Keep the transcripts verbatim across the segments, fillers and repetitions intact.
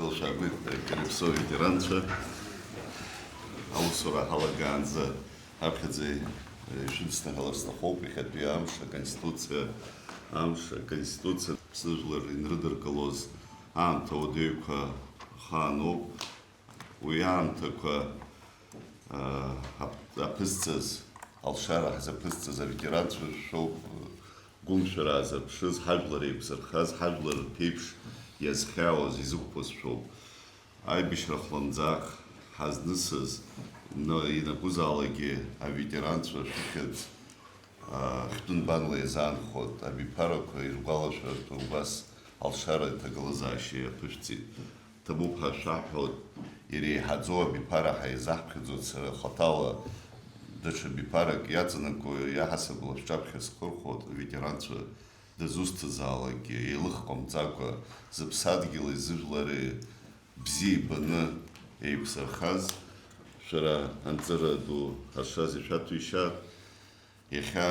Шәагәеит, Кыргәыԥсоу ветеранцәа, аусура ҳалагаанӡа ҳаԥхьаӡа ишәыдысныҳәалар сҭахуп, иахьатәи амш, аконституциа амш, аконституциа ԥсыжәлар инрыдыркылоз аамҭа уадаҩқәа ахаан ауп. Уи аамҭақәа, аа, ап-, аԥызҵаз, алшара ҳзаԥызҵаз аветеранцәа шәоуп, гәымшәара аазырԥшыз, ҳажәлар еиқәзырхаз, ҳажәлар рԥеиԥш иазхьаауаз, изықәԥоз шәоуп. Аибашьра хлымӡаах ҳазнысыз, на-, ианакәызаалакгьы аветеранцәа шәыхьӡ, аа, хьтәы нбанла иазаанхоит, абиԥарақәа иргәалашәартә убас алшара аҭагылазаашьа иаԥышәҵеит. Ҭабуп ҳәа шәаҳҳәоит, иреиҳаӡоу абиԥара ҳаизаҳԥхьаӡоит, сара хаҭала даҽа биԥарак иаҵанакуа иаҳасабала шәҿаԥхьа схырхәоит, аветеранцәа дызусҭазаалакгьы еилых ҟамҵакәа, зыԥсадгьыли зыжәлари бзиа ибаны еиқәзырхаз, шәара анҵыра ду ҳазшаз ишәаҭәеишьааит. Иахьа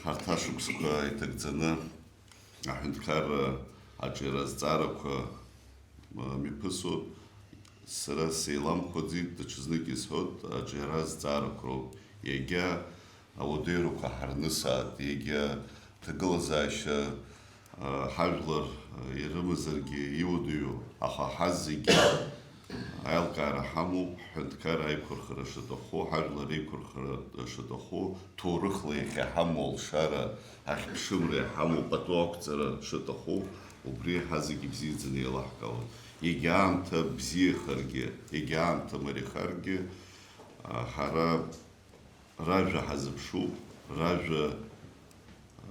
арҭ ашықәсқәа иҭагӡаны аҳәынҭқарра аҿиара азҵаарақәа, м-, мҩаԥысуеит. Сара сеиламхәыӡеит, даҽазнык исҳәоит, аҿиара азҵаарақәа роуп. Иагьа ауадаҩрақәа ҳарнысааит, иагьа ҭагылазаашьа, а, ҳажәлар, а, ирымазаргьы иуадаҩу, аха ҳазегьы аилкаара ҳамоуп, ҳҳәынҭқар аиқәырхара шаҭаху, ҳажәлар реиқәырхара шаҭаху, ҭоурыхла иахьа ҳамоу алшара, ахьԥшымра иҳамоу пату ақәҵара шаҭаху, убри ҳазегьы ибзиаӡаны еилаҳкаауеит. Егьа аамҭа бзиахаргьы, егьа аамҭа мариахаргьы, а, ҳара ражәа ҳазыԥшуп, ражәа,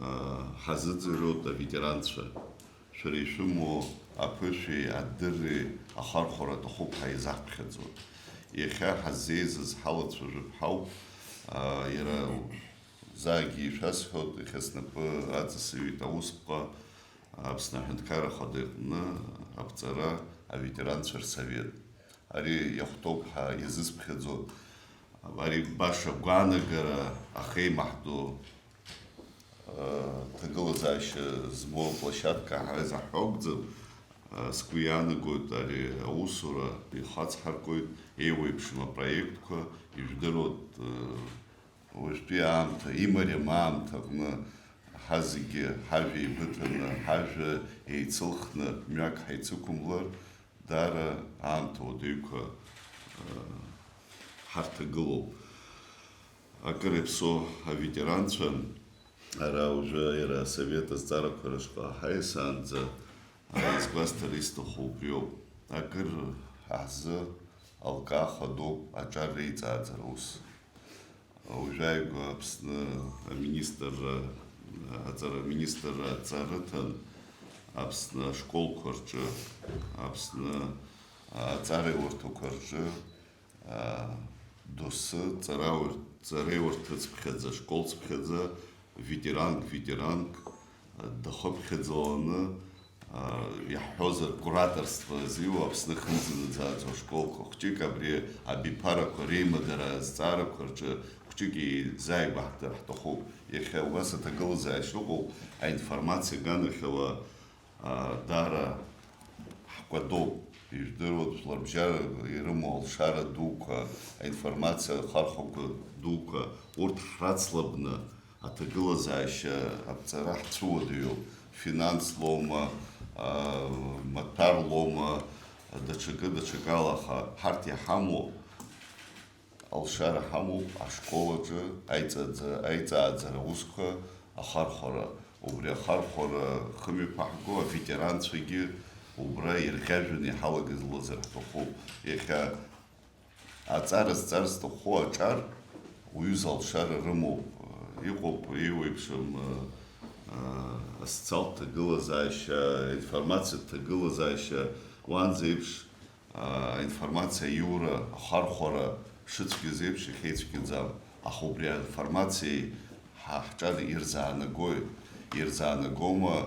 аа, ҳазыӡырҩуеит аветеранцәа. Шәара ишәымоу аԥышәеи адырреи ахархәара аҭахуп ҳәа изаҳԥхьаӡоит. Иахьа ҳаззеизаз ҳалацәажәап ҳауп, аа, иара заагьы ишәасҳәоит, иахьа снапы аҵасыҩит аусԥҟа, Аԥсны Аҳәынҭқарра Ахада иҟны аԥҵара аветеранцәа рсовет. Ари иахәҭоуп ҳәа иазысԥхьаӡо, ари баша гәаанагара ахеимаҳдо, а, ҭагылазаашьа змоу аплощадка ҳәа изаҳҳәо акәӡам. А, сгәы иаанагоит, ари аусура ихацҳаркуеит, еиуеиԥшым апроектқәа, ижәдыруеит, а, уажәтәи аамҭа, имариам аамҭа аҟны ҳазегьы ҳажәа еибыҭаны, ҳажәа еицылхны мҩак ҳаицықәымлар, даара аамҭа уадаҩқәа, э, ҳарҭагылоуп. Акыр иаԥсоу аветеранцәа, ара уажәы иара асовет азҵаарақәа рышҟа ҳаиасаанӡа, а, изгәасҭар исҭаху убриоуп. Акыр ҳзы алкаа хадоуп аҿар реиҵааӡара ус. Уажәааигәа Аԥсны аминистрра, аҵара, аминистрра аҵарыҭан Аԥсны ашколқәа рҿы, Аԥсны аҵареиурҭақәа рҿы, а, доусы ҵараур-, ҵареиурҭацыԥхьаӡа, школцыԥхьаӡа, ветеранк, ветеранк, а, дахыԥхьаӡаланы, а, иаҳҳәозар, кураторство зиуа Аԥсны ахьынӡанаӡааӡо ашколқәа хәҷык абри абиԥарақәа реимадара азҵаарақәа рҿы хәҷык еизааигәаҳтәыр ҳҭахуп. Иахьа убас аҭагылазаашьа ыҟоуп, аинформациа аганахьала, а, даара ҳкәадоуп. Ижәдыруа, жәларбжьара ирымоу алшара дуқәа, аинформациа ахархәақәа дуқәа, урҭ ҳрацлабны, аҭагылазаашьа аԥҵара ҳцәыуадаҩуп, финанслоума, аа, маҭәарлоума, даҽакы, даҽакала, аха ҳарҭ иҳамоу алшара ҳамоуп ашкол аҿы аиҵаӡа-, аиҵааӡара аусқәа ахархәара. Убри ахархәара хымҩаԥаҳго аветеранцәагьы убра ирӷьажәҩаны иҳалагылазар ҳҭахуп. Иахьа Аҵара зҵар зҭаху аҿар уаҩы залшара рымоуп. Иҟоуп еиуеиԥшым, а, асоциалтә ҭагылазаашьа, аинформациатә ҭагылазаашьа, уаанӡа еиԥш, а, аинформациа аиура, ахархәара шыцәгьаз еиԥш иахьеицәгьаӡам. Аха убри аинформациеи ҳа ҳҿар ирзаанагои? Ирзаанагома?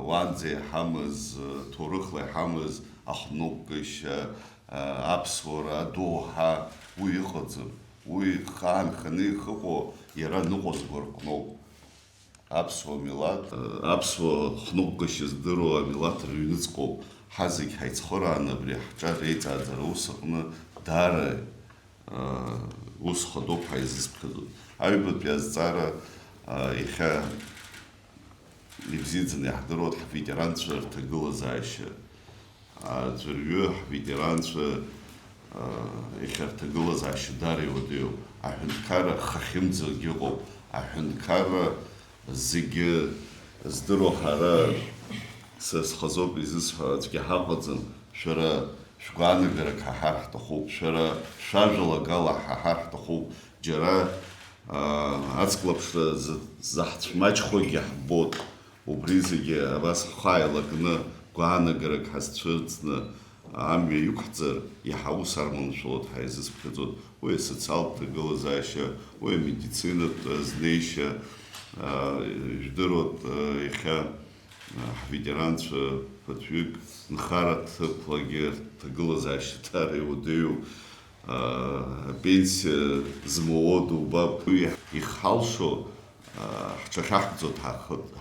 Уанӡа иҳамаз, ҭоурыхла иҳамаз ахәнықәгашьа, аԥсуара, адоуҳа, уи ыҟаӡам. Уи хаан-ханы ихыҟоу иара ныҟәызго рҟноуп. Аԥсуа милаҭ, аԥсуа хәнықәгашьа здыруа амилаҭ рыҩныҵҟоуп. Ҳазегь ҳаицхырааны абри ҳҿар реиҵааӡара аус аҟны даара, аа, ус хадоуп ҳаизызԥхьаӡоит. Аҩбатәи азҵаара, аа, иахьа ибзиаӡаны иаҳдыруеит ҳветеранцәа рҭагылазаашьа. Аӡәырҩы ҳветеранцәа, аа, иахьа рҭагылазаашьа даара иуадаҩуп. Аҳәынҭқарра хахьымӡагь ыҟоуп. Аҳәынҭқарра зегьы здыруа ҳара, са схазоуп изысҳәо аӡәгьы ҳаҟаӡам, шәара шәгәаанагарак ҳаҳар ҳҭахуп, шәара шәажәалагала ҳаҳар ҳҭахуп, џьара, аа, ацклаԥшра за-, заҳцәмаҷхогьы ҳбоит, убри зегьы абас ҳхы ааилакны, гәаанагарак ҳазцәырҵны, амҩа иқәҳҵар, иаҳа ус арманшәалоит, ҳаизызԥхьаӡоит. Уи асоциалтә ҭагылазаашьа, уи амедицинатә, э, знеишьа, э, жәдыруеит, э, иахьа, э, ҳветеранцәа ԥыҭҩык нхара ҭыԥлагьы рҭагылазаашьа даара иуадаҩуп. Э, апенсиа змоуа дубап. Уи ихҳалшо ҳҽахьаҳкӡо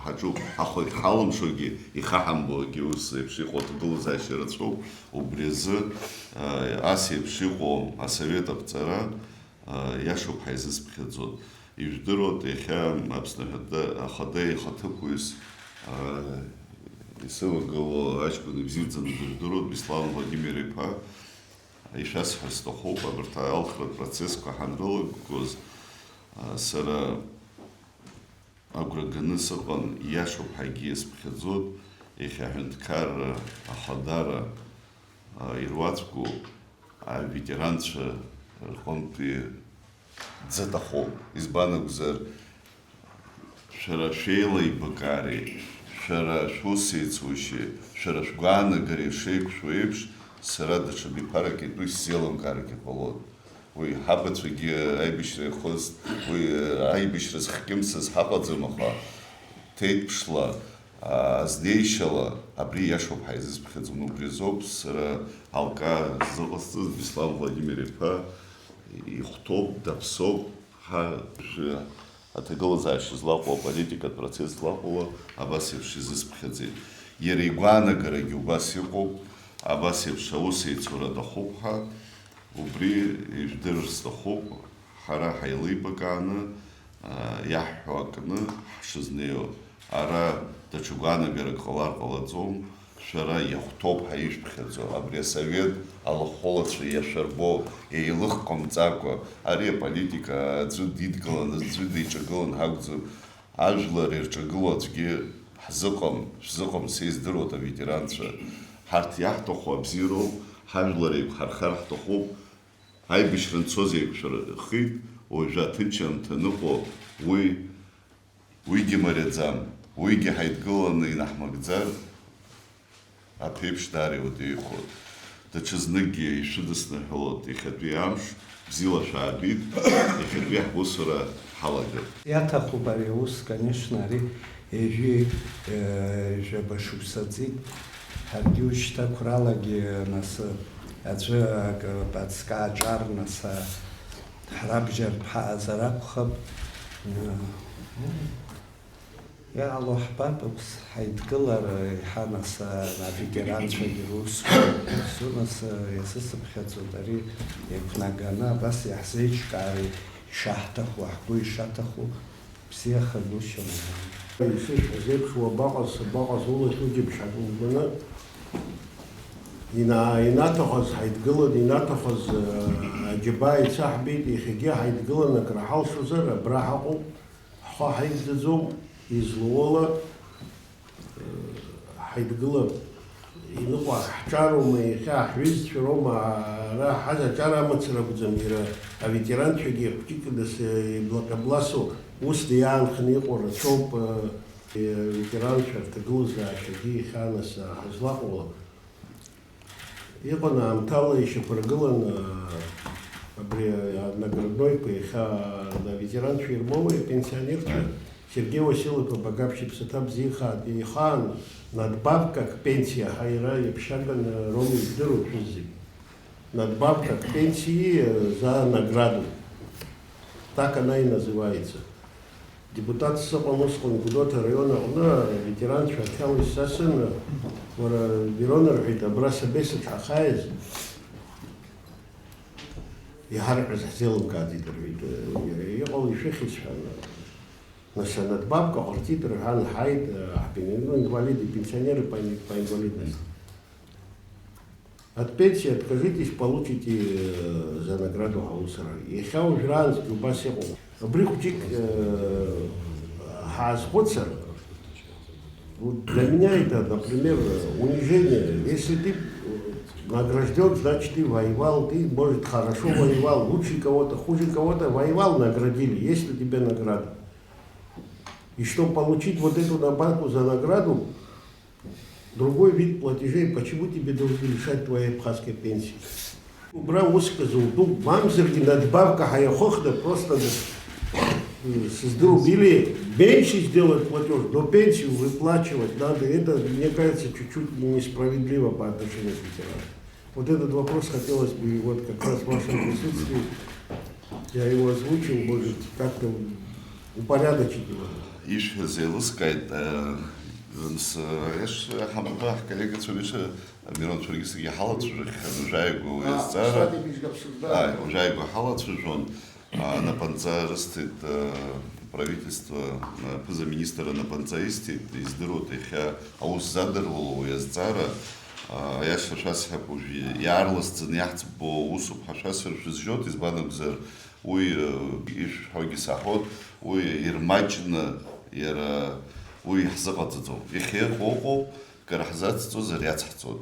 ҳаҿуп, аха иҳалымшогьы, ихаҳамбогьы ус еиԥш иҟоу аҭагылазаашьа рацәоуп. Убри азы, ас еиԥш иҟоу асовет аԥҵара, иашоуп, ҳаизызԥхьаӡоит. Ижәдыруеит, иахьа Аԥсны Ахада ихаҭыԥуаҩыс исывагылоу аҷкәын ибзиаӡаны дыжәдыруеит, Беслан Владимир-иԥа. Ишәасҳәар сҭахуп, абарҭ алхратә процессқәа ҳанрылагоз, сара агәра ганы сыҟан, ииашоуп ҳәагьы иазԥхьаӡоит, иахьа аҳәынҭқарра ахадара, а, ируаӡәку аветеранцәа рҟынтәи дзаҭахоуп. Избан акәзар, шәара шәеилаибакаареи, шәара шәус еицушьеи, шәара шәгәаанагареи шеиқәшәо еиԥш, сара даҽа биԥарак итәы исзеилымкааргьы ҟалоит. Уи ҳабацәагьы аибашьра иахыст, уи, э, аибашьра зхькьымсыз ҳаҟаӡам, аха ҭеиҭԥшла, а, азнеишьала абри иашоуп ҳаизызԥхьаӡом. Убри азоуп сара алкаа сзыҟасҵаз, Беслан Владимир-иԥа ихәҭоуп, даԥсоуп, ҳа, шәы-, аҭагылазаашьа злаҟоу, аполитикатә процесс злаҟоу абас еиԥш изысԥхьаӡеит. Иара игәаанагарагьы убас иҟоуп, абас еиԥш аус еицура аҭахуп ҳәа. Убри ижәдырыр сҭахуп, ҳара ҳаилибакааны, аа, иаҳҳәо акны ҳшызнеиуа. Ара даҽа гәаанагарак ҟалар ҟалаӡом, шәара иахәҭоуп ҳәа ишәԥхьаӡо, абри асовет алахәылацәа иашәырбо, еилыхҟамҵакәа, ари аполитика аӡәы дидгылан, аӡәы диҿагылан ҳакәӡам, ажәлар ирҿагыло аӡәгьы ҳзыҟам, шәзыҟам, сеиздыруеит аветеранцәа. Ҳарҭ иаҳҭаху абзиароуп, ҳажәлар еиқәҳархар ҳҭахуп. Аибашьра анцоз еиқәшәырхеит, уажәы аҭынчрамҭа аныҟоу уи, уигьы мариаӡам, уигьы ҳаидгыланы инаҳмыгӡар, аԥеиԥш даара иуадаҩхоит. Даҽазныкгьы ишәыдысныҳәалоит иахьатәи амш, бзиала шәаабеит, иахьатәи ҳусура ҳалагап. Иаҭахуп ари аус, конечно, ари ҩажәи, э, жәаба шықәса ҵит. Ҳаргьы ушьҭақәралагьы, нас, аӡәы акы, аҵкы ааҿар, нас, а, ҳрабжьартә ҳаҟазар акәхап. Иҟало ҳбап, ус ҳаидгылар, еиҳа, нас, а, аветеранцәагьы русқәа, нас, а, иазысыԥхьаӡоит, ари еиқәнаганы абас иаҳзеиҿкаари, ишаҳҭаху, ҳгәы ишаҭаху. Бзиахагәышьам. Исышәҳәаз еиԥш, уабаҟаз, сабаҟаз, улахь уџьыбшь ҳагәылганы, ина-, инаҭахыз ҳаидгылан, инаҭахыз, э, аџьабаа ицаҳбеит, иахьагьы ҳаидгылан, акры ҳалшозар, абра ҳаҟоуп, ҳхы ҳаивгаӡом, излоуала. Ҳаидгылап, иныҟәа ҳҿароума, иахьа ҳҩызцәа роума, ара ҳазаҿар амацара акәӡам, иара аветеранцәагьы хәҷык нас иблаҟьа-бласо, усда иаанханы иҟоу рацәоуп, аветеранцәа рҭагылазаашьагьы иахьа нас ҳазлаҟоу. Иҟан аамҭала ишьақәыргылан, абри анаградноиқәа иахьа аветеранцәа ирмоуеи, апенсионерцәа? Сергей Васил-иԥа Багаԥшь иԥсаҭа бзиахааит, ихаан надбавка к пенсии, аха иара иаԥшьаган Рома ижәдыруеит шәызегь. Надбавка к пенсии за награду. Так она и называется. Депутат сыҟан усҟан Гәдоуҭа араион аҟны, аветеранцәа ақьала исасын, Уара, Мирон, рҳәеит, абра Собес аҿы ҳахааиз, иҳарҳәаз ҳзеилымкааӡеит, рҳәеит. Иҟало ишәыхьыз, сҳәан. Нас анадбавка ҟарҵеит, рҳәан, ҳаит, ҳпен-, ну, инвалиды, пенсионеры по ин-, по инвалидности. От пенсии откажитесь, получите, э, за награду ҳаусура. Иахьа уажәраанӡагьы убас иҟоуп. Абри хәыҷык, э, ҳаазхәыцыр, вот для меня это, например, унижение. Если ты, э, награждён, значит, ты воевал, ты, может, хорошо воевал, лучше кого-то, хуже кого-то воевал, наградили, есть у тебя награда. И чтоб получить вот эту надбавку за награду, другой вид платежей, почему тебе должны лишать твоей абхазской пенсии? Убра уск зуду, мамзаргьы надбавка ҳаиахыхда, просто, э, сыздыру, или меньше сделать платеж, но пенсию выплачивать надо. Это, мне кажется, чуть-чуть несправедливо по отношению к ветеранам. Вот этот вопрос хотелось бы, вот как раз в вашем присутствии, я его озвучил, может, как-то упорядочить его. Ишәҳәаз еилыскааит, э, с-, еш-, ҳамаҭәа ҳколлегацәа реиԥш, Мирон, шәаргьы саргьы ҳалацәажәахьан, ужәааигәа уи А, азҵаара. Кстати, обсуждали. Ааи, ужәааигәа ҳалацәажәон. А, напынҵа рысҭеит, а, правительство, а, ԥыза-министр анапынҵа исҭеит, издыруеит, иахьа аус задыруло уи азҵаара, а, аиаша шәасҳәап, уажә иаарласӡаны иаҳӡбо усуп ҳәа шәасҳәар шәызжьоит, избан акәзар, уи, а, ишәҳәогьы саҳауеит, уи ирмаҷны иара уи иаҳзыҟаҵаӡом. Иахьа иҟоу ыҟоуп, Кыр ҳзацҵозар, иацҳҵоит.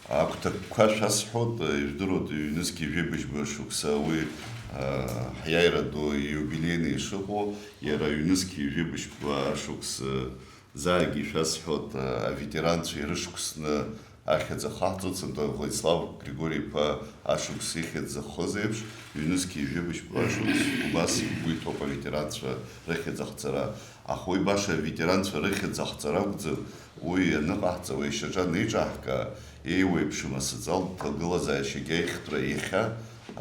Агәҭакқәа шәасҳәоит, ижәдыруеит, ҩнызқьи жәибжьба шықәса уи, а, ҳиааира ду ииубилеины ишыҟоу, иара ҩнызқьи жәибжьба шықәса заагьы шәасҳәоит, а, аветеранцәа ирышықәсны ахьӡ ахаҳҵоит, сынтәа Владислав Григори-иԥа ашықәс ихьӡ зыххыз еиԥш, ҩнызқьи жәибжьба шықәс убас игәы иҭоуп аветеранцәа рыхьӡ ахҵара. Аха уи баша аветеранцәа рыхьӡ ахҵара акәӡам, уи аныҟаҳҵа, уи ашьаҿа анеиҿаҳка, еиуеиԥшым асоциалтә ҭагылазаашьагьы аихтәра иахьа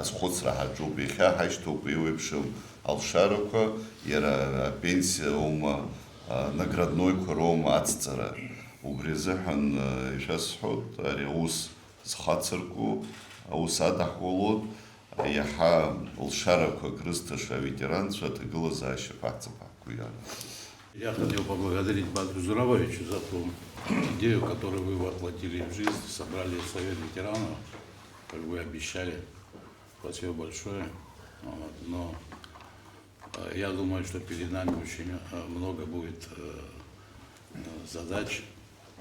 азхәыцра ҳаҿуп, иахьа ҳашьҭоуп еиуеиԥшым алшарақәа, иара апенсиа аума, анаградноиқәа роума ацҵара. Убри азыҳәан, ишәасҳәоит, ари аус зхацырку, аус адаҳкылоит, иаҳа лшарақәак рызҭаша аветеранцәа аҭагылазаашьа ҳәа ҳцаԥ ҳақәиар. Я хотел поблагодарить Бадру Зуравовича за ту идею, которую вы воплотили в жизнь, собрали Совет ветеранов, как вы обещали. Спасибо большое. Вот. Но, э, я думаю, что перед нами очень, э, много будет, э, э, задач,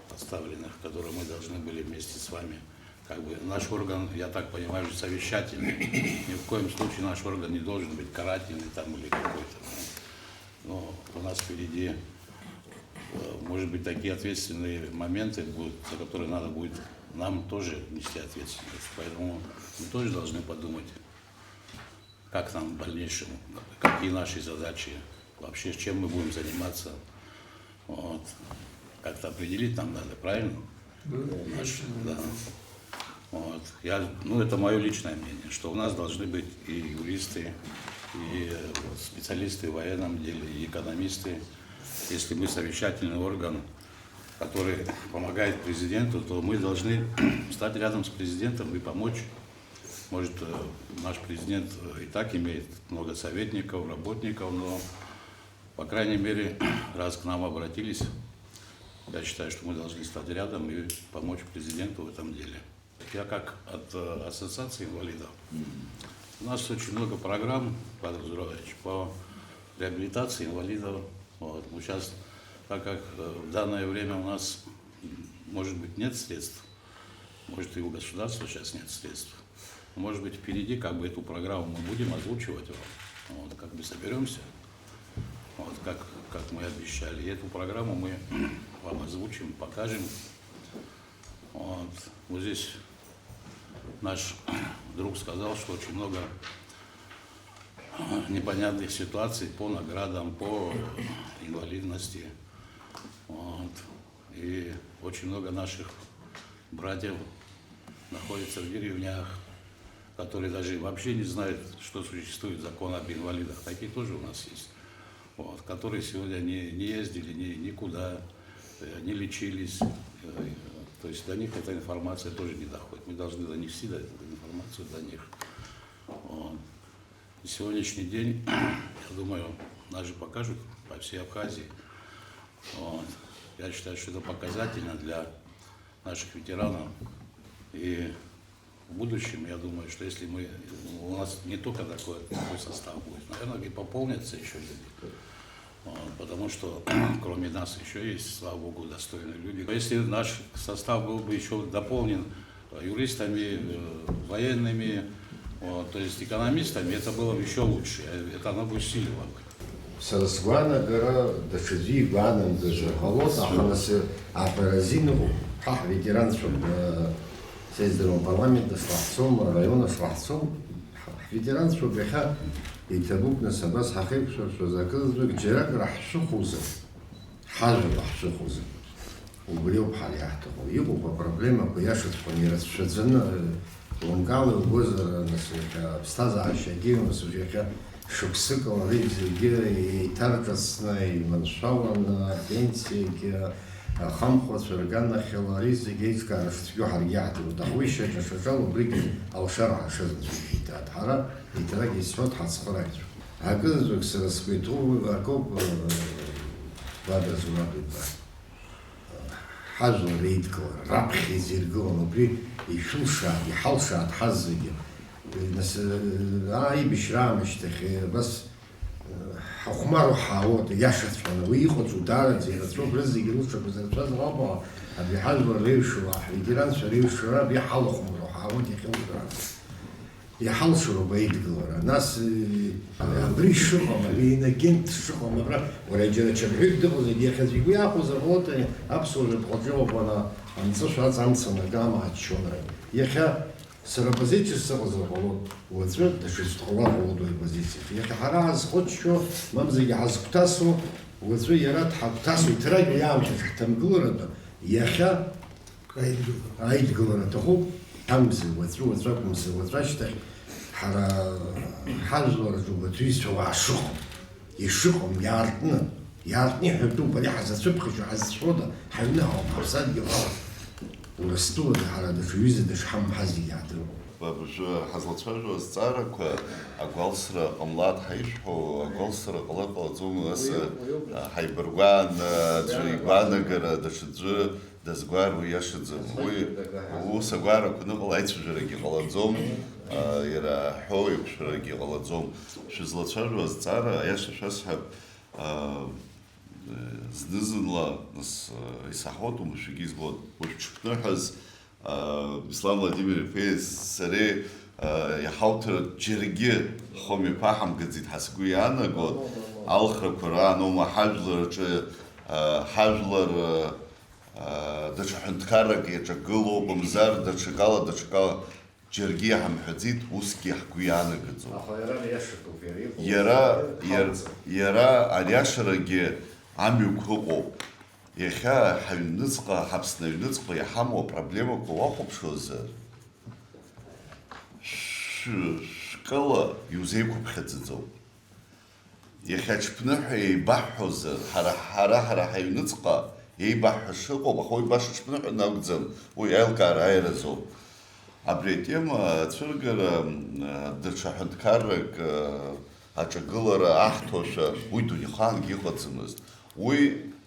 поставленных, которые мы должны были вместе с вами, как бы, наш орган, я так понимаю, же совещательный. Ни в коем случае наш орган не должен быть карательный там или какой-то. Но у нас впереди, э, может быть, такие ответственные моменты будут, за которые надо будет нам тоже нести ответственность. Поэтому мы тоже должны подумать, как нам в дальнейшем, какие наши задачи, вообще чем мы будем заниматься. Вот. Как-то определить нам надо, правильно? Ну, Наш, да. Вот. Я, ну, это моё личное мнение, что у нас должны быть и юристы, и, э, специалисты в военном деле, и экономисты. Если мы совещательный орган, который помогает президенту, то мы должны стать рядом с президентом и помочь. Может, э, наш президент, э, и так имеет много советников, работников, но, по крайней мере, раз к нам обратились, я считаю, что мы должны стать рядом и помочь президенту в этом деле. Я как от, э, ассоциации инвалидов. У нас очень много программ, Павел Зурович, по реабилитации инвалидов. Вот. Мы сейчас, так как, э, в данное время у нас, м, может быть, нет средств, может, и у государства сейчас нет средств. Может быть, впереди как бы эту программу мы будем озвучивать вам. Вот, как бы соберемся, вот, как, как мы обещали. И эту программу мы вам озвучим, покажем. Вот. Вот здесь наш друг сказал, что очень много непонятных ситуаций по наградам, по инвалидности. Вот. И очень много наших братьев находится в деревнях, которые даже вообще не знают, что существует закон об инвалидах. Такие тоже у нас есть. Вот, которые сегодня не, не ездили ни, никуда, э, не лечились. Э, то То есть до них эта информация тоже не доходит. Мы должны донести до- эту информацию до них. Вот. И сегодняшний день, я думаю, нас же покажут по всей Абхазии. Вот. Я считаю, что это показательно для наших ветеранов. И в будущем, я думаю, что если мы, у нас не только такой, такой состав будет, наверное, и пополнятся еще люди. Вот, потому что кроме нас еще есть, слава богу, достойные люди. Но если наш состав был бы еще дополнен юристами, э, военными, вот, то есть экономистами, это было бы еще лучше. Это оно бы усилило бы. Сара сгәаанагара даҽаӡәы игәаанамгазар ҟалоит, аха нас абаразин ҳа ҳветеранцәоуп, э, сездерон парламент ашлаҳцом, араион ашлаҳцом, ҳветеранцәоуп, иахьа иҭабуп нас абас ҳахеиқәшәыршәаз акызаҵәык џьарак раҳшәыхәозар, ҳажәа ҳшәыхәозар. Убри ауп ҳара иаҳҭаху. Иҟоуп апроблемақәа иашаҵәҟьаны ирацәаӡаны, лымкаала иугозар, нас, иахьа аԥсҭазаашьагьы, нас, уажә иахьа шықәсык ала зегьы еиҭарҿыцны, иманшәаланы, апенсиагьы, ахамхәацәа рганахьала, ари зегьы аиҿкаара шцәгьоу ҳаргьы иаҳдыруеит. Аха уи шьаҿа-шьаҿала убригьы алшара ҳашазаҵәык иҭааит. Ҳара, еиҭарак исҳәоит, ҳацхырааҩцәа. Акызаҵәык сара сгәы иҭоу акоуп, Бадра Зураб-иԥа. Ҳажәлар реидкылара, раԥхьа изиргылон, убри ишәылшааит, иҳалшааит ҳазегьы. Нас, аа, аибашьра аамышьҭахь, абас, ҳахәмаруа ҳаауеит, иашаҵәҟьаны, уи иҟаҵоу даараӡа ирацәоуп, рызегьы рылшақәа зырцәаз ракәым, абри ҳажәлар реиҩшара, ҳветеранцәа реиҩшара, абри ҳалахәмаруа ҳаауеит иахьа уажәраанӡа. Иҳалшароуп аидгылара. Нас, э, абри шыҟам, абри инагент шыҟам, абра, уара, џьара ачабҳәаҩык дыҟазаргьы, иахьазы игәы иаахәозар ҟалоит, аԥсуа жәаԥҟаҿы иҟоуп, ана, амҵышәа аҵа амца анакы амааччон ара. Иахьа сара оппозициа сыҟазар ҟалоит, уаҵәы даҽаӡә дҟалар ҟалоит уи оппозициа. Иахьа ҳара ҳазхыччо, мамзаргьы ҳазгәҭасуа, уаҵәы иара дҳагәҭасуеит, ҳарагьы уи аамҭаҿ ҳҭамгыларатәы, иахьа Аидгылара. Аидгылара аҭахуп. Ҳамзи, уаҵәы, уаҵәы акәымзи, уаҵәы ашьҭахь ҳара ҳажәлар аҿы убарҭ рҩызцәа уаа шыҟоу, ишыҟоу, иаартны, иаартны иҳәатәуп, ари ҳазацәыԥхашьо, ҳазцәшәода, ҳаҩны ҳауп, ҳаԥсадгьыл ҳауп. Урыстәылада ҳара даҽа ҩыза дышҳамам ҳазегьы иаадыруа. Абыржәы ҳазлацәажәо азҵаарақәа агәалсра ҟамлаат ҳаишәҳәо, агәалсра ҟалар ҟалаӡом, нас, а, ҳаибаргәаан, а, аӡәы игәаанагара, даҽаӡәы дазгәаар уи иашаӡам. Уи, ус агәаарақәа аныҟала аицәажәарагьы ҟалаӡом, а, иара ҳәоу еиқәшәарагьы ҟалаӡом. Шәызлацәажәо азҵаара, аиаша шәасҳәап, а, зны-зынла, нас, а, исаҳауеит, уамашәагьы избоит. Уажә ҽыԥныҳәаз, а, Беслан Владимир-иԥеи сареи, а, иҳауҭартә џьаргьы хомҩаԥаҳамгаӡеит ҳәа сгәы иаанагоит. Алхрақәа раан аума ҳажәлар аҿы, а, ҳажәлар, а, Даҽа ҳәынҭқаррак иаҿагылоуп, мамзар даҽакала, даҽакала, џьаргьы иҳамҳәаӡеит, усгьы ҳгәы иаанагаӡом. Аха иара ариашатәуп, иара иҟоу Иара, зегьы иар-, ҳалҵ- иара ариашарагьы амҩақәа ыҟоуп. Иахьа ҳаҩныҵҟа, ҳаԥсны аҩныҵҟа иҳамоу апроблемақәа уахәаԥшуазар, шә-, шәкыла иузеиқәыԥхьаӡаӡом. Иахьа аҽԥныҳәа еибаҳҳәозар, ҳара, ҳара, ҳара ҳаҩныҵҟа еибаҳҳәаша ыҟоуп, аха уи баша аҽԥныҳәа акәӡам, уи аилкаара аиаразоуп. Абри атема ацәыргара, м, даҽа ҳәынҭқаррак, а, аҿагылара аҳҭошәа, уи дунеихаангьы иҟаӡамызт. Уи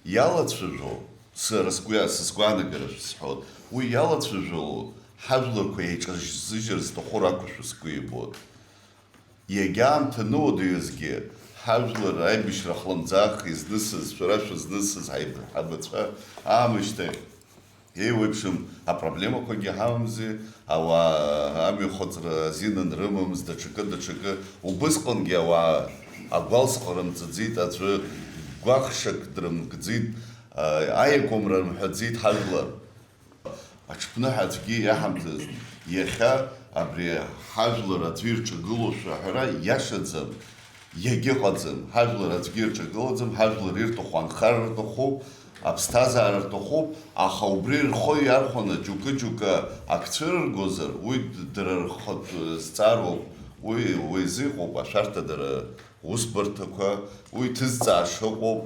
иалацәажәо, сара сгәы, са сгәаанагара шәысҳәоит, уи иалацәажәало ҳажәларқәа еиҿазыжьыр зҭаху ракәушәа сгәы ибоит. Иагьа аамҭа ануадаҩызгьы, ҳажәлар аибашьра хлымӡаах изнысыз, шәара шәызнысыз ҳаиб-, ҳабацәа аамышьҭахь, еиуеиԥшым апроблемақәагьы ҳамамзи, ауаа амҩахыҵра азин анрымамыз, даҽакы, даҽакы, убысҟангьы ауаа агәалсҟара мҵаӡеит, аӡәы гәаӷшьак дрымкӡеит, а-, аиакәымра рымҳәаӡеит ҳажәлар. Аҽԥныҳәа аӡәгьы иаҳамҭаӡеит. Иахьа абри ҳажәлар аӡәы ирҿагылошәа аҳәара иашаӡам, иагьыҟаӡам. Ҳажәлар аӡәгьы ирҿагылаӡам, ҳажәлар ирҭаху анхара рҭахуп, аԥсҭазаара рҭахуп, аха убри рхы иархәаны џьоукы-џьоукы ак цәырыргозар, уи д-, дара рхатә зҵаароуп, уи, уи азы иҟоуп ашәарҭадара. Усбарҭақәа, уи ҭызҵааша ыҟоуп,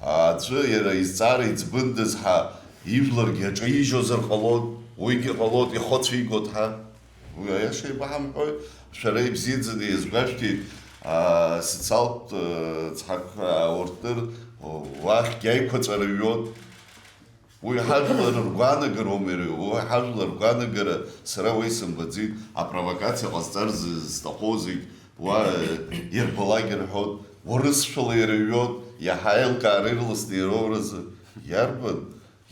аӡәы иара изҵаара иӡбындаз ҳәа Ижәларгьы аҿаижьозар ҟалоит, уигьы ҟалоит, ихы ацәигоит ҳәа. Уи аиаша еибаҳамҳәои? Шәара ибзиаӡаны иазгәашәҭеит, аа, социалтә, э, цҳак, аа, уртыр, уахьгьы аиқәаҵәара ҩуан. Уи ҳажәлар ргәаанагароума иара? Уи ҳажәлар ргәаанагара сара уа исымбаӡеит, апровокациа ҟазҵар зы-, зҭаху зегь уа, э, ирбалак ирҳәоит, урысшәала ирыҩуеит, иаҳа аилкаара ирласны ироуразы. Иарбан?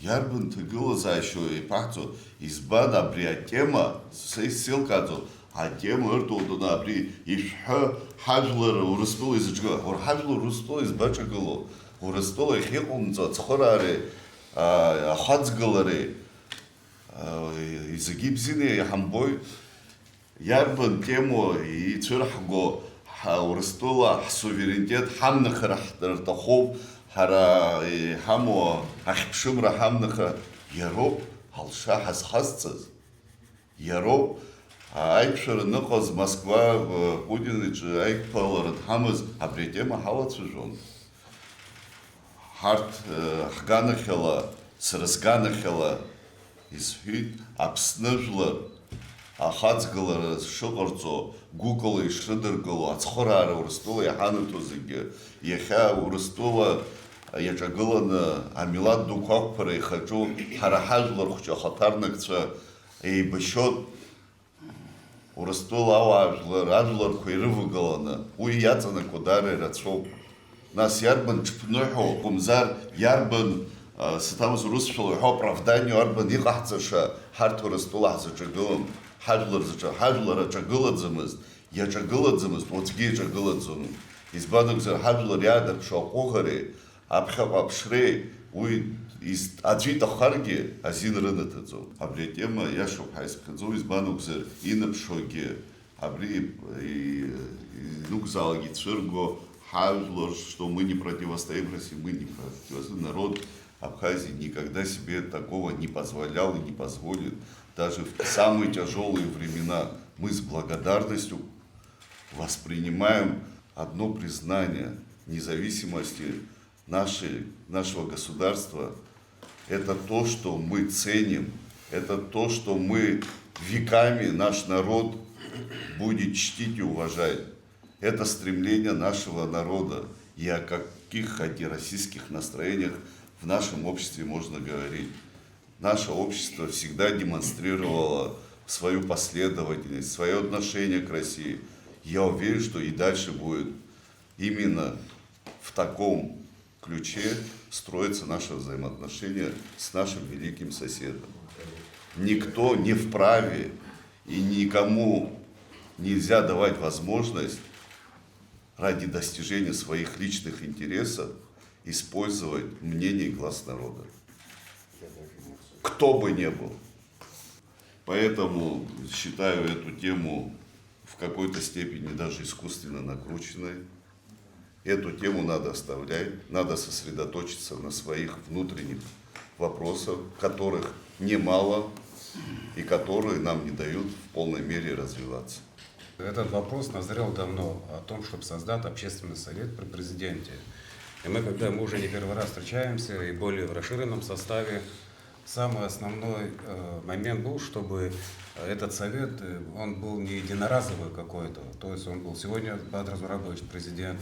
Иарбан ҭагылазаашьоу еиқәаҳҵо? Избан абри атема, са исзеилкааӡом, атема ыртәылтәаны абри ишәҳәа, ҳажәлар Урыстәыла изаҿгы, уара ҳажәлар Урыстәыла избаҿагыло? Урыстәыла иахьыҟоумҵо ацхыраареи, а, ахаҵгылареи, а, зегьы ибзианы иҳамбои? Иарбан темоу ицәырҳго, ҳа, Урыстәыла ҳсуверенитет ҳамнахыр ҳҭ-, рҭахуп, ҳара иҳамоу ахьԥшымра ҳамнаха, иароуп алша ҳазхазҵаз, иароуп аиқәшәара аныҟаз Москва, э, Путин иҿы аиқәԥалара дҳамаз, абри атема ҳалацәажәон. Ҳарҭ, э, ҳганахьала, сара сганахьала исҳәеит, Аԥсны жәлар ахаҵгылара шыҟарҵо, гәыкала ишрыдыркыло, ацхыраара Урыстәыла иҳанаҭо зегьы, иахьа Урыстәыла иаҿагыланы амилаҭ дуқәа ақәԥара ихаҿу ҳара ҳажәлар хәҷы ахаҭарнакцәа еибашьоит. Урыстәыла ауаажәлар, ажәларқәа ирывагыланы уи иаҵанакуа даара ирацәоуп. Нас иарбан ҽԥныҳәоу, акәымзар, иарбан, а, саҭамыз урысшәала иҳәо оправданио арбан иҟаҳҵаша, ҳарҭ Урыстәыла ҳзаҿагылам, ҳажәлар заҿа-, ҳажәлар аҿагылаӡамызт, иаҿагылаӡамызт, уаҵәгьы иаҿагылаӡомызт. Избан акәзар, ҳажәлар иаадырԥшуа аҟәыӷареи, аԥхьаҟа аԥшреи, уи из-, аӡәы иҭаххаргьы азин рынаҭаӡом. Абри атема иашоуп ҳәа исԥхьаӡом, избан акәзар, инаԥшуагьы абри и-, инықәзаалак ицәырго ҳажәлар, что мы не противостоим России, мы не противостоим. Народ Абхазии никогда себе такого не позволял и не позволит. Даже в самые тяжёлые времена мы с благодарностью воспринимаем одно признание независимости нашей, нашего государства. Это то, что мы ценим, это то, что мы веками, наш народ будет чтить и уважать. Это стремление нашего народа. И о каких антироссийских настроениях в нашем обществе можно говорить? Наше общество всегда демонстрировало свою последовательность, свое отношение к России. Я уверен, что и дальше будет именно в таком ключе строиться наши взаимоотношения с нашим великим соседом. Никто не вправе и никому нельзя давать возможность ради достижения своих личных интересов использовать мнение и глаз народа. Кто бы ни был. Поэтому считаю эту тему в какой-то степени даже искусственно накрученной. Эту тему надо оставлять, надо сосредоточиться на своих внутренних вопросах, которых немало и которые нам не дают в полной мере развиваться. Этот вопрос назрел давно о том, чтобы создать общественный совет при президенте. И мы, когда мы уже не первый раз встречаемся, и более в расширенном составе, самый основной, э, момент был, чтобы, э, этот совет, э, он был не единоразовый какой-то, то есть он был сегодня Бадра Зурабович президент,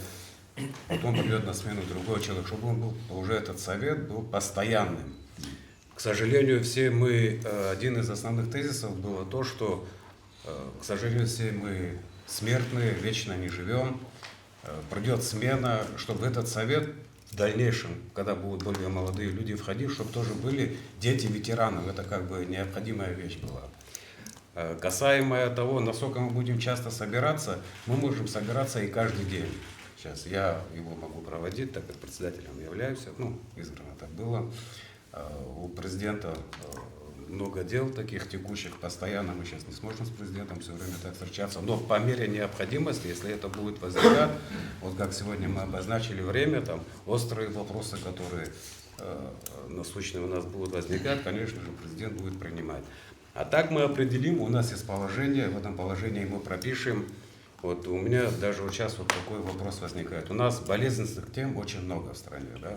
потом придёт на смену другой человек, чтобы он был, уже этот совет был постоянным. К сожалению, все мы, э, один из основных тезисов было то, что, э, к сожалению, все мы смертные, вечно не живём. Э, придёт смена, чтобы в этот совет в дальнейшем, когда будут более молодые люди входить, чтобы тоже были дети ветеранов. Это как бы необходимая вещь была. Э, касаемо того, насколько мы будем часто собираться, мы можем собираться и каждый день. Сейчас я его могу проводить, так как председателем являюсь, ну, избрано так было. Э, у президента, э, много дел таких текущих, постоянно мы сейчас не сможем с президентом всё время так встречаться, но по мере необходимости, если это будет возникать, вот как сегодня мы обозначили время, там, острые вопросы, которые, э, насущные у нас будут возникать, конечно же, президент будет принимать. А так мы определим, у нас есть положение, в этом положении мы пропишем. Вот у меня даже вот сейчас вот такой вопрос возникает. У нас болезненных тем очень много в стране, да?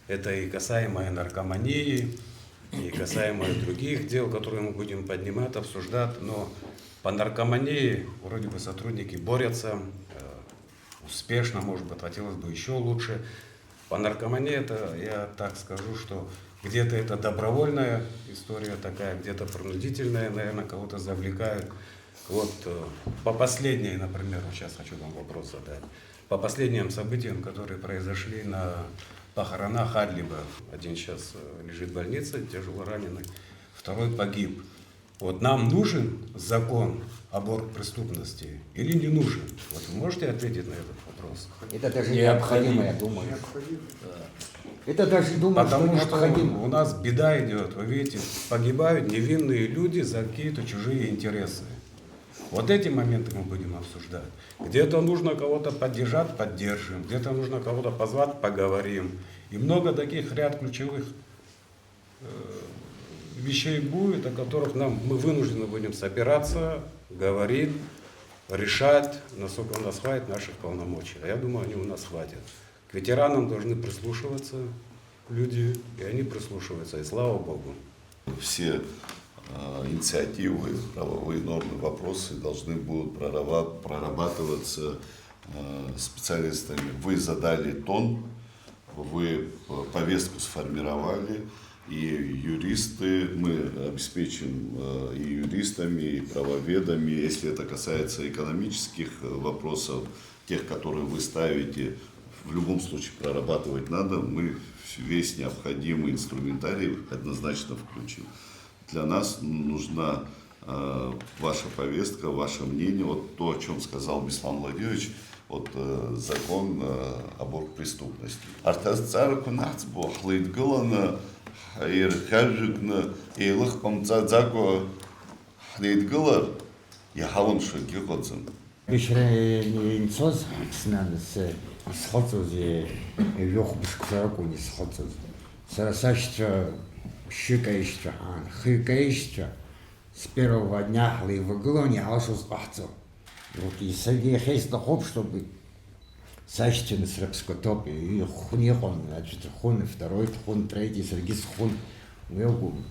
Это и касаемо и наркомании, и касаемо и других дел, которые мы будем поднимать, обсуждать, но по наркомании вроде бы сотрудники борются, э, успешно, может быть, хотелось бы еще лучше. По наркомании это, я так скажу, что где-то это добровольная история такая, где-то принудительная, наверное, кого-то завлекают. Вот, э, по последней, например, вот сейчас хочу вам вопрос задать. По последним событиям, которые произошли на похоронах Адлиба. Один сейчас, э, лежит в больнице, тяжело раненый, второй погиб. Вот нам нужен закон об оргпреступности или не нужен? Вот вы можете ответить на этот вопрос? Это даже необходимо, я думаю. Это даже думаю, что Потому что необходимо. у нас беда идет, вы видите, погибают невинные люди за какие-то чужие интересы. Вот эти моменты мы будем обсуждать. Где-то нужно кого-то поддержать, поддержим. Где-то нужно кого-то позвать, поговорим. И много таких ряд ключевых э, вещей будет, о которых нам, мы вынуждены будем собираться, говорить, решать, насколько у нас хватит наших полномочий. А я думаю, они у нас хватит. К ветеранам должны прислушиваться люди, и они прислушиваются, и слава Богу. Все э, инициативы, правовые нормы, вопросы должны будут прораба- прорабатываться э, специалистами. Вы задали тон, вы э, повестку сформировали, и юристы, мы обеспечим э, и юристами, и правоведами, если это касается экономических э, вопросов, тех, которые вы ставите, в любом случае прорабатывать надо, мы весь необходимый инструментарий однозначно включим. Для нас нужна э, ваша повестка, ваше мнение, вот то, о чем сказал Беслан Владимирович, вот э, закон э, об оргпреступности. Арҭ азҵаарақәа наҳӡбо, ҳлеидгыланы, ҳирхьажәгны, еилыхҟамҵаӡакәа ҳлеидгылар, иҳалымшо акгьы ыҟаӡам. Бешьра инцоз Аԥсны ансы исхыҵуаз ҩажәа хәбышқәа ракәын исхыҵуаз. Сара сашьцәа шьык аишьцәа ҳаан, хҩык аишьцәа с первого дня ҳлеивагылан иҳалшоз ҟаҳҵон. Вот, и саргьы иахьа исҭахуп, чтобы сашьцәаны срыԥсқәа ҭоуп, ихәны иҟан, аӡәы дхәын, второй дхәын, третий саргьы схәын, уи акәым.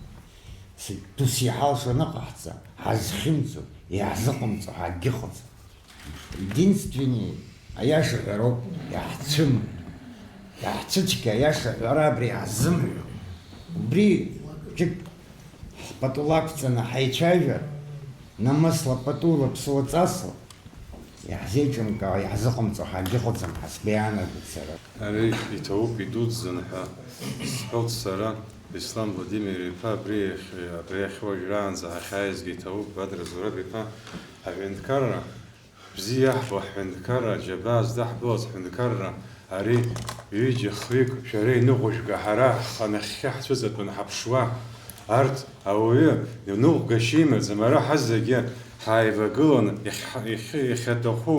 С-, ус иҳалшо аныҟаҳҵа, ҳазхьымӡо, иаҳзыҟамҵо ҳагьыҟаӡам. Единственный, аиаша ҳәароуп, иаҳцәым. Иаҳцәыцәгьа аиаша ҳәара абри иаҳзымҳәо. Убри ҿык ҳпату лақәҵаны ҳаицәажәар, намысла патула ԥсуаҵасла, иаҳзеиҿымкаауа, иаҳзыҟамҵо ҳагьыҟаӡам ҳәа сгәы иаанагоит сара. Ари иҭабуп идуӡӡан ҳәа сҳәоит сара, Беслан Владимир-иԥа, абри иахь, абри иахь уажәраанӡа ҳахьааизгьы иҭабуп, Бадра Зураб-иԥа, аҳәынҭқарра, бзиа иаҳбо ҳҳәынҭқарра, џьабаа здаҳбоз ҳҳәынҭқарра, ари ҩыџьа хҩык шәара иныҟәыжәга, ҳара ҳхы анахьхьы ҳцәыҵатәан ҳаԥшуа, арҭ ауаҩы иныҟәгашьа имаӡам, ара ҳазегьы ҳааивагылан иахьҳа-, иахьы-, иахьаҭаху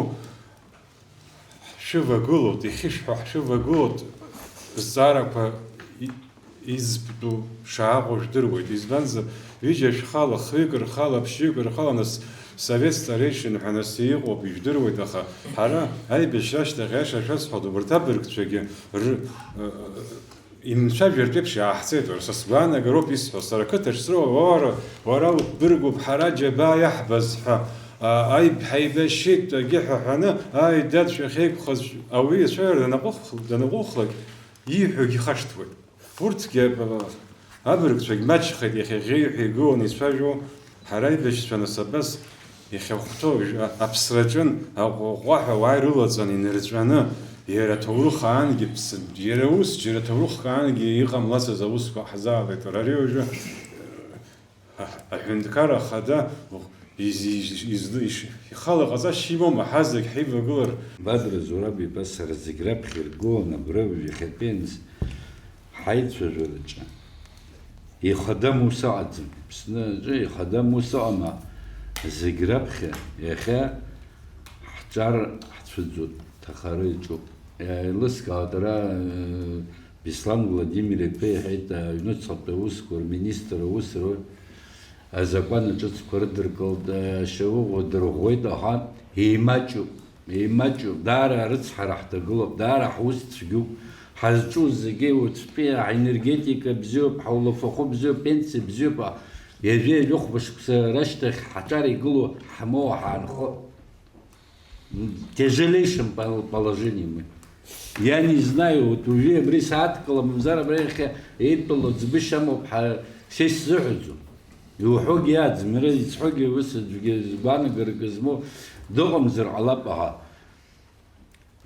ҳшәывагылоит, иахьышәҳәо ҳшәывагылоит, зҵаарақәа и-, изтәу шааҟоу жәдыруеит. Избанзар, ҩыџьа шәхала, хҩык рхала, ԥшьҩык рхала, нас совет старейшин ҳәа нас иҟоуп, ижәдыруеит, аха ҳара аибашьра ашьҭахь аиаша шәасҳәоит, убарҭ абыргцәагьы ры-, инцәажәартә еиԥш иааҳцеит, уара, са сгәаанагароуп исҳәо, сара ақыҭаҿ срыуа, уара, уара уқәбыргуп, ҳара џьабаа иаҳбаз ҳәа, а, аиб-, ҳаибашьит, агьи ҳәа ҳәаны, ааи, дад, шәахьеиқәхаз, ауаҩы ицәажәара данаҟәых-, данаҟәыхлак, ииҳәогьы ихашҭуеит. Урҭгьы, а, абыргцәагь маҷхеит, иахьа ӷьеҩ ҳәа игыланы ицәажәо, ҳара аибашьцәа нас абас иахьахәҭоу, а-, аԥсраҿын, аҟәаҟәаҳәа уааи рылаҵан инырҵәаны, иара аҭоурых аангьы ԥсы, иара ус, џьара ҭоурыхк аангьы иҟамлацыз аусқәа ҳзаалеит. Ари уажәы, а-, аҳәынҭқарра ахада из-, из-, из-, иш-, ихала ҟаҵашьа имоума, ҳазегь ҳаивагылар? Бадра Зураб-иԥа, сара зегь раԥхьа иргылан абра уажә иахьатәианӡа ҳаицәажәараҿы ихадам ус ыҟаӡам. Аԥсны аҿы ихадам ус ыҟама? Зегь раԥхьа иахьа ҳҿар ҳцәыӡуеит, ҭахара иаҿуп. Еилыскаауеит, ара, э, Беслан Владимир-иԥа иҳәеит, аҩнуҵҟатәи аусқәа рминистр аус руеит, азакәан аҿыцқәа рыдыркылт, ашьауӷә дырӷәӷәеит, аха еимаҷуп. Еимаҷуп, даара арыцҳара ҳҭагылоуп, даара ҳус цәгьоуп, Ҳазҿу зегьы уаҵәтәи аенергетика бзиоуп, ҳаулафахәы бзиоуп, пенсиа бзиоуп, ҩажәи ҩажәи хәба шықәса рышьҭахь ҳаҿар игылоу ҳмоуа ҳаанхо. Тяжелейшем пол-, положении мы. Я не знаю, вот уже абри сааҭкала мамзар абра иахьа еидтәалоу ӡбышь амоуп ҳәа са исзыҳәаӡом. Иуҳәогьы иаӡам, иара изҳәогьы ус аӡәгьы згәаанагарак змоу дыҟамзар ҟалап, аха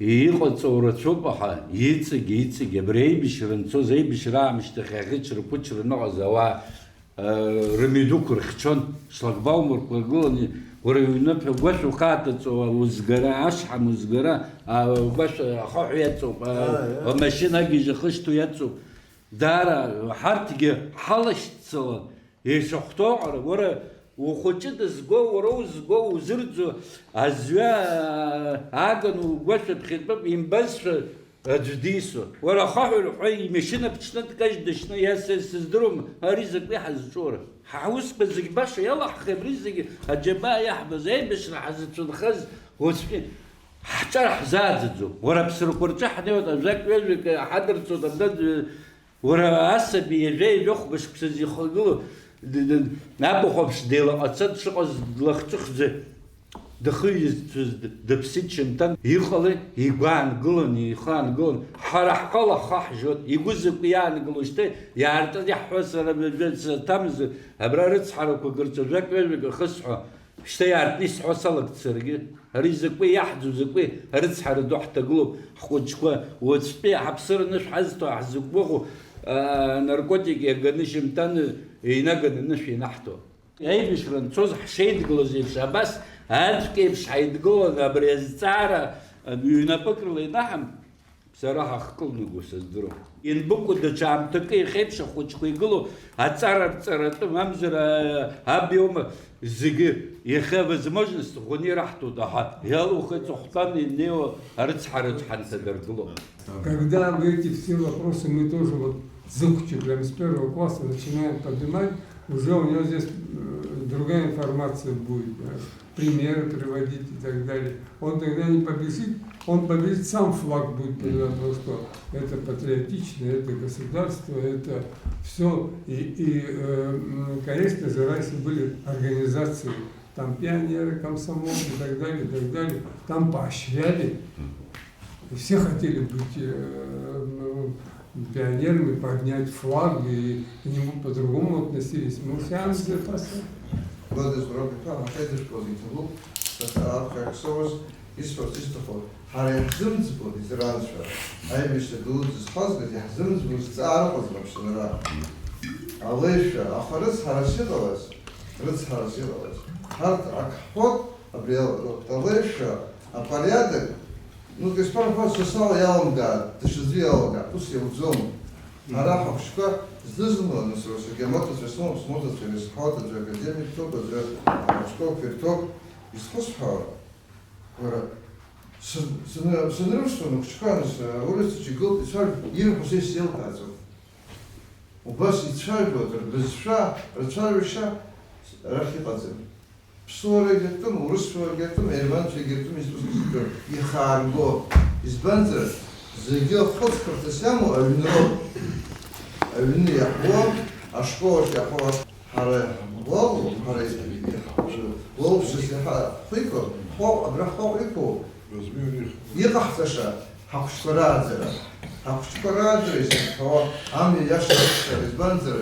иҟаҵоу рацәоуп, аха иҵегь, иҵегь абри аибашьра анцоз, аибашьра аамышьҭахь аӷьычра-қәычра аныҟаз ауаа, э, рымҩадуқәа рыхьчон, шлагбаумқәа ргыланы, уара иҩныԥ агәашә ухаатаҵо узгара, ашҳам узгара, агәашә ахаҳә иаҵоуп, а, амашьына агьежь ахышьҭоу иаҵоуп. Даара ҳарҭгьы ҳалашьцылан, ишахәҭоу аҟара, уара ухәыҷы дызго, уара узго, узырӡо, азҩа ааганы угәашә аԥхьатәы имбазшәа аӡә дисуа. Уара ахаҳә рҳәа имашьына ԥҽны дкажь дышьны, иа-, са сыздыруам, ари закәи ҳазҿу ара? Ҳаусқәа зегь баша иалаҳхи, абри зегьы аџьабаа иаҳбаз, аибашьра ҳазацәынхаз уаҵәтәи ҳҿар ҳзааӡаӡом. Уара аԥсрақәа рҿы ҳнеиуеит, ажәак-ҩажәак ҳадырҵоит, абна Уара асаби ҩажәа-ҩажәа хәба шықәса зихагылоу, д-, д-, абахә аԥш деилаҟаца дшыҟаз длахҿыхӡа, дахыҩзцәаз д-, дыԥсит шьанҭан. Иҟалеи? Игәы аангылан, ихы аангылан. Ҳара ҳхала ҳхы ҳжьот, игәы закәи иаангыло, шьҭа иаартны иаҳҳәо сара ҩажәа саҭамзар, абра рыцҳарақәа гырҵәа жәак-ҩажәак ахысҳәо. Шьҭа иаартны исҳәо салагт саргьы. Ари закәи иаҳӡу, закәи арыцҳара ду ҳҭагылоуп, ҳхәыҷқәа уаҵәтәи ҳаԥсыр анышә ҳазҭо, ҳзықәгәыӷуа, аа, наркотик иаганы шьамҭан инаганы анышә ианаҳҭо. Аибашьра анцоз ҳшеидгылаз еиԥш, абас аӡәк еиԥш ҳаидгыланы абри азҵаара ҩнапык рыла инаҳам-, Сара ҳахькылнаго сыздыруам. Ианбыкәу даҽа аамҭакы иахьеиԥш ахәыҷқәа игылоу аҵара рҵаратәы, мамзар, а-, аб иоума зегьы иахьа возможность ӷәӷәаны ираҳҭоит, аҳа, иалухи аҵыхәтәан инеиуа арыцҳараҿ ҳанҭадыргыло. Когда мы эти все вопросы, мы тоже вот зыхәҷы прям с первого класса начинаем поднимать, уже у него здесь, э, другая информация будет, да. Примеры приводить и так далее. Он тогда не побежит, он побежит, сам флаг будет поднимать, потому что это патриотично, это государство, это все. И, и, э, м, конечно же, раньше были организации, там пионеры, комсомол и так далее, и так далее. Там поощряли. И все хотели быть, э, м, пионерами, поднять флаг, и к нему по-другому относились. Мы все ангелы. Владислав Петрович, ҳаиҭашәкуаз иҭабуп, сара аԥхьа акы соуз, исҳәарц исҭаху, ҳара иаҳзымӡбо, ветеранцәа, аибашьра ду зызҳазгаз, иаҳзымӡбо зҵаара ыҟаӡам Аԥсынра. Алеишәа, аха рыцҳарас иҟалаз, рыцҳарас иҟалаз. Ҳарҭ ак ҳҳәот, абри ала, алеишәа, апориадок, ну, Каспар Фатс сала иалымгааит, даҽаӡәы иалымгааит, ус иауӡом. Ҳара ҳахәыҷқәа зны-зынла, нас, саргьы амоҭацәа сымоуп, смоҭацәа ирызҳауеит, аӡәы академик ҭоуп, аӡәы ашколқәа ирҭоуп, изхысҳәаауа, уара, сан-, саны-, санрывсуан ахәыҷқәа, нас, аулицаҿ игылт, ицәажәон, ирҳәо са исзеилкааӡом. Убас ицәажәоит, рбызшәа, рцәажәашьа арахь иҟаӡам. Ԥсуарагьы атәым, урысуарагьы атәым, ереванцәагьы атәым, изтәу зегьы ртәы ихаарго. Избанзар, зегьы хыҵхырҭас иамоу аҩны роуп. Аҩны иаҳуа, ашкол ахь иаҳуа. Ҳара иаҳгәалоу, ҳара иаҳ-, уалԥшьас иаҳа ҳхы иқәу, ҳхәы, абра ҳхәы иқәу, Иҟаҳҵаша, ҳахәыҷқәа рааӡара, ҳахәыҷқәа рааӡара изыҳәҳәауа амҩа иаша рықәшәар, избанзар,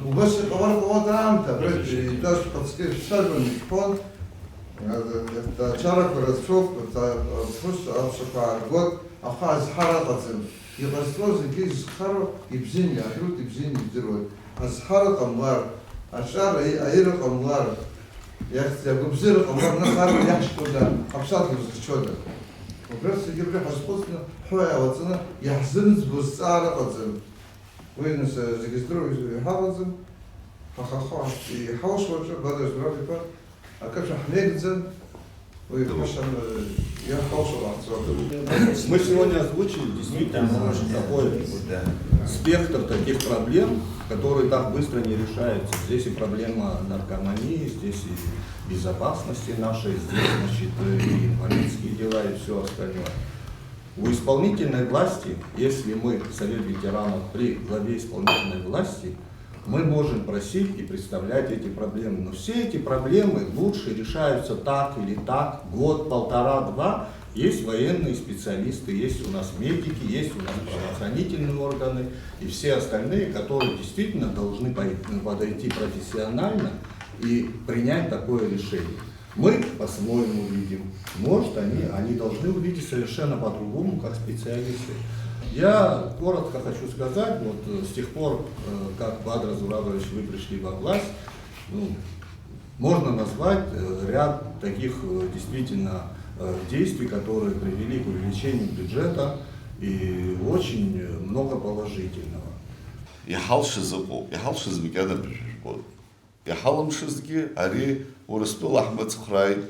убас иҟалар ҟалоит аамҭа, абра итәаз шәхаҵкы шәцәажәон, ишәҳәон, ачарақәа рацәоуп, аԥҳәыс аԥсақәа ааргоит, аха азҳара ыҟаӡам. Иҟазҵо зегьы изхароу ибзианы иаадыруеит, ибзианы ибдыруеит. Азҳара ҟамлар, аҿар аи-, аира ҟамлар, иахьӡ-, агәыбзиара ҟамлар, нас ар иаҳшьҭода, ҳаԥсадгьыл зыхьчода? Убрахь зегьы абри ҳазхәыцны, ҳәа иалаҵаны, иаҳзымӡбо зҵаара ыҟаӡам. Уи, нас, зегьы здыруа изы иҳалаӡам, ҳаха-, ха-, иҳалшо аҿы, Бадра Зураб-иԥа, акы шәаҳмеигӡан, Мы сегодня озвучили действительно такой спектр таких проблем, которые так быстро не решаются. Здесь и проблема наркомании, здесь и безопасности нашей, здесь, значит, и инвалидские дела, и всё остальное. У исполнительной власти, если мы Совет ветеранов при главе исполнительной власти, мы можем просить и представлять эти проблемы. Но все эти проблемы лучше решаются так или так, год, полтора, два. Есть военные специалисты, есть у нас медики, есть у нас правоохранительные органы и все остальные, которые действительно должны пой- подойти профессионально и принять такое решение. Мы по-своему видим. Может, они, они должны увидеть совершенно по-другому, как специалисты. Я коротко хочу сказать, вот э, с тех пор, э, как, Бадра Зурабович, вы пришли во власть, ну, можно назвать э, ряд таких э, действительно э, действий, которые привели к увеличению бюджета и очень э, много положительного. Иҳалшаз ыҟоуп, иҳалшаз макьана бжәжәбоит. Иҳалымшазгьы ари Урыстәыла ҳмыцхәрааит,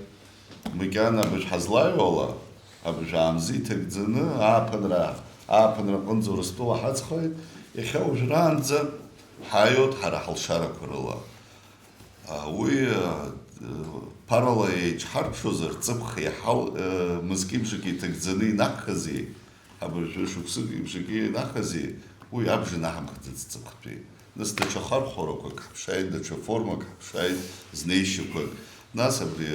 макьана абыржә ҳазлаҩуала, абыржә аамза иҭагӡаны, ааԥынра, ааԥынра аҟынӡа Урыстәыла ҳаҵхоит, иахьа уажәраанӡа ҳааиуеит ҳара ҳалшарақәа рыла. Уи ԥарала еиҿҳарԥшуазар, ҵыԥх еиҳау мызки-бжаки иҭагӡаны инаҳхызи, абыржәы шықәсыки-бжаки инаҳхызи, уи абжа наҳамхӡац ҵыԥхтәи. Нас даҽа хархәарақәак ҳаԥшааит, даҽа формак ҳаԥшааит, знеишьақәак. Нас абри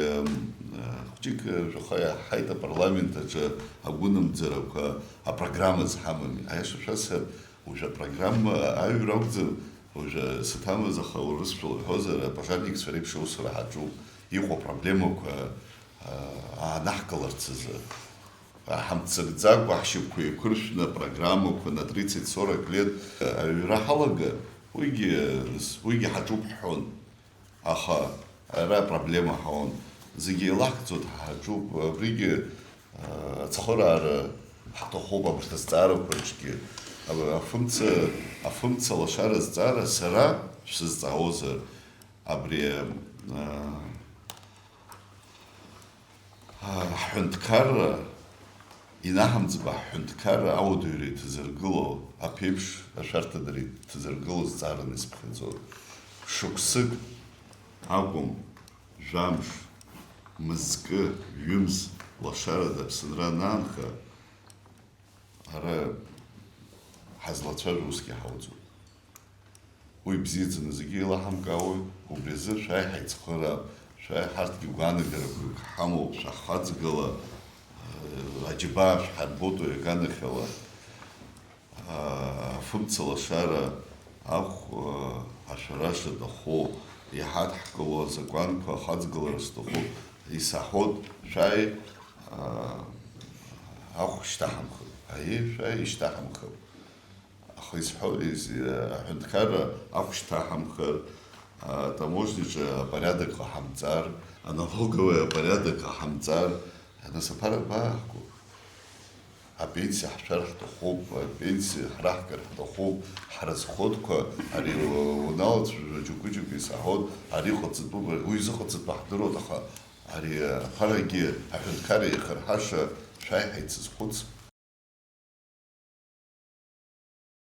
хәҷык жәаха иаҳҳаит апарламент аҿы агәынамӡарақәа, апрограмма зҳамами. Аиаша шәасҳәап, уажәы апрограмма аҩра акәӡам, уажәы саҭамыз, аха урысшәала уҳәозар, апожарникцәа реиԥш аусура ҳаҿуп, иҟоу апроблемақәа аанаҳкыларц азы. Ҳамццакӡакәа, ҳшьапқәа еиқәыршәны апрограммақәа на тридцать сорок лет аҩра ҳалагар, уигьы, уигьы ҳаҿуп ҳҳәон. Аха ара апроблема ҳауан. Зегьы еилаҳкӡоит, ҳаҿуп. Абригьы ацхыраара ҳҭахуп абарҭ азҵаарақәа рҿгьы. Афымца, афымца лашара азҵаара сара шәсызҵаауазар, абри ҳҳәынҭқарра инаҳамӡба, ҳҳәынҭқарра ауадаҩра иҭазыргыло, аԥеиԥш ашәарҭадара иҭазыргыло зҵаараны исыԥхьаӡоит. Шықәсык акәым, жәамш, мызкы, ҩымз лашарада Аԥсынра анаанха, ара ҳазлацәажәо усгьы ҳауӡом. Уи бзиаӡаны зегьы еилаҳамкаауеит, убри азы шәааи ҳаицхыраап, шәааи ҳарҭгьы гәаанагарақәак ҳамоуп, шәаҳхаҵгыла, аџьабаа шәҳарбоит уи аганахьала. Афымца лашара, ахә ашәара шаҭаху, иҳадҳкыло азакәанқәа ахаҵгылара шаҭаху исаҳауеит, шәааи, ахә шьҭаҳамхып, аиеи, шәааи, ишьҭаҳамхып. Аха исҳәо, аҳәынҭқарра ахә шьҭаҳамхар, атаможняҿы апорядок ҟаҳамҵар, аналоговый апорядок ҟаҳамҵар, нас аԥара абаахго? Апенсиа ҳшәар ҳҭахуп, апенсиа ҳраҳгар ҳҭахуп, ҳразходқәа, ари уналацәажәо џьоукы-џьоукы исаҳауеит, ари ҟаҵатәуп, уи изыҟаҵатәу ҳдыруеит, аха ари аԥарагьы аҳәынҭқарра ихырҳаша шәааи ҳаицызхәыц.